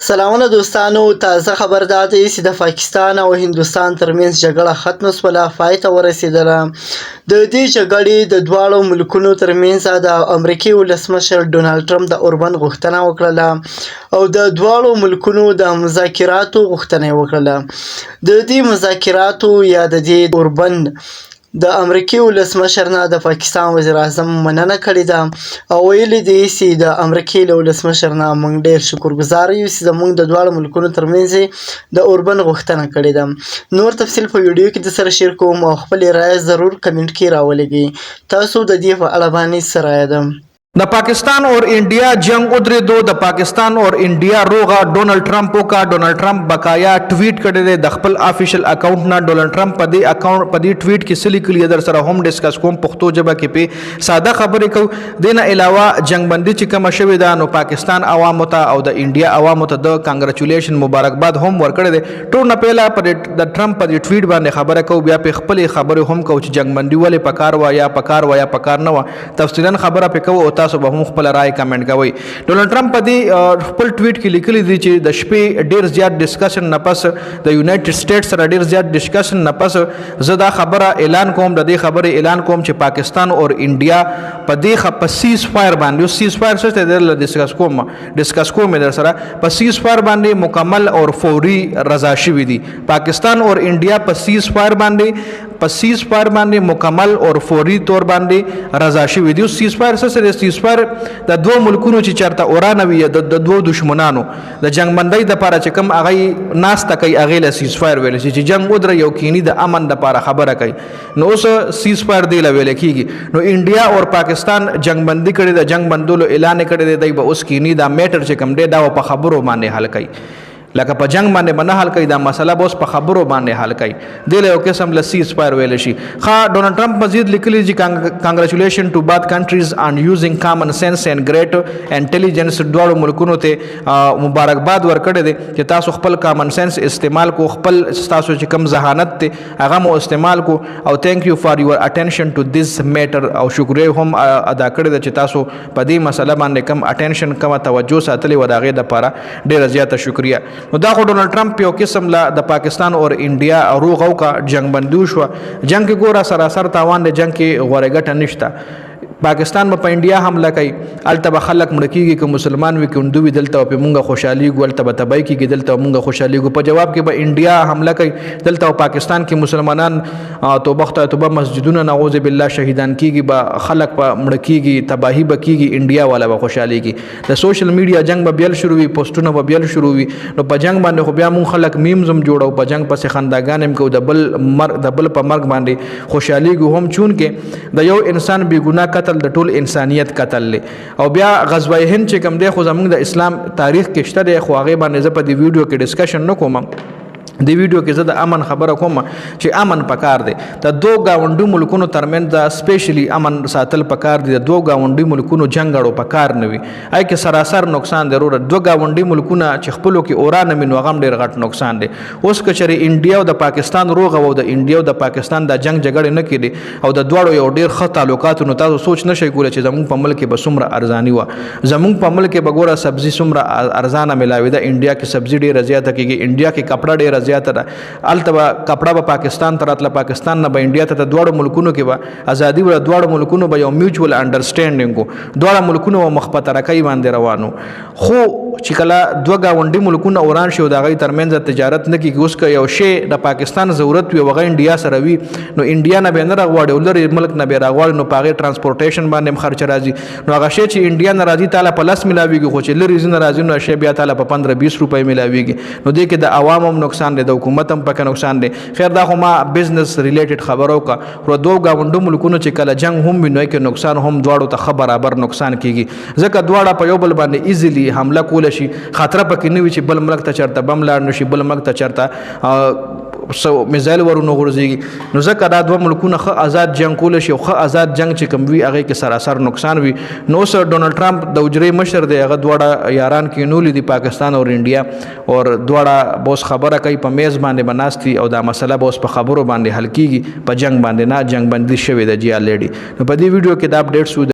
سلامونه دوستانو، تازه خبر دا دی چې د پاکستان او هندوستان ترمنځ جګړه ختمه شوله، پای ته ورسېدله. د دې جګړې د دواړو ملکونو ترمنځ د امریکې ولسمشر ډونالډ ټرمپ د اوربند غوښتنه وکړله او د دواړو ملکونو د مذاکراتو غوښتنه یې وکړله. د دې مذاکراتو یا د دې اوربند د امریکې ولسمشر نه د پاکستان وزیراعظم مننه کړې ده او ویلي دي چې د امریکې له ولسمشر نه موږ ډېر شکرګزار یو چې زموږ د دواړو ملکونو ترمنځ یې د اوربند غوښتنه کړې ده. نور تفصیل په ویډیو کې درسره شیر کوم او خپلې رایه ضرور کمنټ کې راولېږئ. تاسو د دې په اړه باندې څه رایه ده؟ د پاکستان اور انډیا جنگ ودرېدو. د پاکستان اور انډیا روغه ډونالډ ټرمپ وکړه. ډونالډ ټرمپ بقایا ټویټ کړی دی د خپل افیشل اکاونټ نه. ډونالډ ټرمپ په دې اکاونټ، په دې ټویټ کې څه لیکلي، در سره هم ډسکس کوم، پښتو ژبه کې پې ساده خبرې کوو. دې نه علاوه جنگ بندي چې کومه شوې ده، نو پاکستان عوامو ته او د انډیا عوامو ته د کانګریچولیشن، مبارکباد هم ورکړی دی. ټول نه پهله پر د ټرمپ په دې ټویټ باندې خبره کوو، بیا پې خپلې خبرې هم کوو چې جنگ بندي ولې پکار وه یا پکار وه یا پکار نه وه. تفصیلا خبره پې کوو او تاسو به هم خپل رائے کمنټ کوئ. ډونالډ ټرمپ په دې خپل ټویټ کې لیکلي دي چې د شپې ډیر زیات ډسکشن نه پس، د یونایټډ سټیټس سره ډیر زیات ډسکشن نه پس، زه دا خبره اعلان کوم، د دې خبرې اعلان کوم چې پاکستان او انډیا په دې په سیز فایر باندې، سیز فایر څه دی ډسکس کوم در سره، په سیز فایر باندې مکمل او فوري رضا شوي دي. پاکستان او انډیا په سیز فایر باندې مکمل او فوري طور باندې رضا شوي دي. سیز فایر څه دی؟ سیز فایر د دوو ملکونو چې چرته اورانه وي، د دوو دشمنانو د جنگ بندۍ د پاره چې کوم هغه ناسته کوي، هغه له سیز فایر ویل شي، چې جنگ ودره یو کینی د امن د پاره خبره کوي، نو اوس سیز فایر دی ویل کیږي. نو انډیا او پاکستان جنگ بندي کړي، د جنگ بندولو اعلان کړی دی. دی به اوس کینی، دا میټر چې کوم دی دا په خبرو باندې حل کوي، لکه په جنگ باندې به نه حل کوي، دا مسله به اوس په خبرو باندې حل کوي. دې له یو قسم له سیز فایر ویل شي. ښه، ډونالډ ټرمپ مزید لیکلي چې congratulation to both countries on using common sense and great intelligence. دواړو ملکونو ته مبارکباد ورکړی دی چې تاسو خپل کامن سنس استعمال کو، خپل تاسو چې کوم ذهانت دی هغه مو استعمال کو، او thank you for your attention to this matter. او شکریه هم ادا کړی دی چې تاسو په دې مسله باندې کوم اټینشن، کومه توجه ساتلې و، د هغې دپاره ډېره زیاته شکریه. نو دا خو ډونالډ ټرمپ یو قسم له د پاکستان او انډیا روغه وکړه، جنگ بندي شو. جنگ کې ګوره سراسر تاوان دی، جنگ کې غوره ګټه نشته. پاکستان به په انډیا حمله کوي، هلته به خلک مړه کېږي، که مسلمان وي که هندو وي، دلته به پرې مونږ خوشحالېږو، هلته به تباهي کېږي، دلته به مونږ خوشحالېږو. په جواب کې به انډیا حمله کوي، دلته په پاکستان کې مسلمانان، توبه خدای توبه، مسجدونه نعوذ بالله شهیدان کېږي، به خلک به مړه کېږي، تباهي به کېږي، انډیا والا به خوشحالېږي. د سوشل میډیا جنگ به بیل شروع وي، پوسټونه به بیل شروع وي. نو په جنگ باندې خو بیا مونږ خلک میمز هم جوړو، په جنگ پسې خنداګانې هم کوو، د بل په مرګ باندې خوشحالېږو هم، چونکې د یو انسان بې ګناه قتل د ټول انسانیت قتل دی. او بیا غزوه هند چې کوم دی، خو زمونږ د اسلام تاریخ کې شته دی، خو هغې باندې زه په دې ویډیو کې ډسکشن نه کوم. د ویډیو کې زه د امن خبره کوم چې امن پکار دی. د دوو گاونډي ملکونو ترمنځ د سپیشلی امن ساتل پکار دی. د دوو گاونډي ملکونو جنگ اړو پکار نه وي، آی کې سراسر نقصان دی وروره. دوه گاونډي ملکونه چې خپلو کې اورانه وي، نو هغه هم ډېر غټ نقصان دی. اوس که چېرې انډیا او د پاکستان روغه او د انډیا او د پاکستان د جنگ جګړې نه کېدې او د دواړو یو ډېر ښه تعلقات، نو تاسو سوچ نه شئ کولی چې زمونږ په ملک کې به څومره ارزاني وه. زمونږ په ملک کې به ګوره سبزي څومره ارزانه ملاوېده. انډیا کې سبزي ډېره زیاته کېږي، انډیا کې کپړه ډېره زیاته ده، هلته به کپړه به پاکستان ته راتله، پاکستان نه به انډیا ته. د دواړو ملکونو کې به ازادي وه، دواړو ملکونو به یو میوچول انډرسټینډینګ و، دواړه ملکونه به مخ په ترقۍ باندې روانو. خو چې کله دوه ګاونډي ملکونه اوران شي او د هغوی ترمنځ تجارت نه کېږي، اوس که یو شی د پاکستان ضرورت وي او هغه انډیا سره وي، نو انډیا نه به نه راغواړي او لرې ملک نه به راغواړي، نو په هغې ترانسپورټیشن باندې هم خرچه راځي. نو هغه شی چې انډیا نه راځي تاله په 10 ملاویږي، خو چې لرې ځینې راځي نو شی بیا تاله په 15 20 روپۍ ملاویږي. نو دې کې د عوامو هم نقصان دی، د حکومت هم پکې نقصان دی. خیر، دا خو ما بزنس ریلیټډ خبره وکړه. خو دوو ګاونډو ملکونو چې کله جنگ هم وي، نو کې نقصان هم دواړو ته ښه برابر نقصان کیږي، ځکه دواړه په یو بل باندې ایزیلی حمله کولی شي. خطر پکې نه وي چې بل ملک ته چېرته بم لاړ نه شي، بل ملک ته چېرته سو میزایل ورونه غورځيږي. نو ځکه دا دوه ملکونه ښه آزاد جنگ کولی شي، او ښه آزاد جنگ چې کوم وي هغې کې سراسر نقصان وي. نو اوس ډونالډ ټرمپ د حجرې مشر دی، هغه دواړه یاران کینولي دي، پاکستان او انډیا، او دواړه به اوس خبره کوي، په میز باندې به ناست او دا مسله به اوس په خبرو باندې حل کیږي، په جنگ باندې نه. جنگ بندي شوې ده جی الریډي. نو په دې ویډیو کې دا اپډیټس.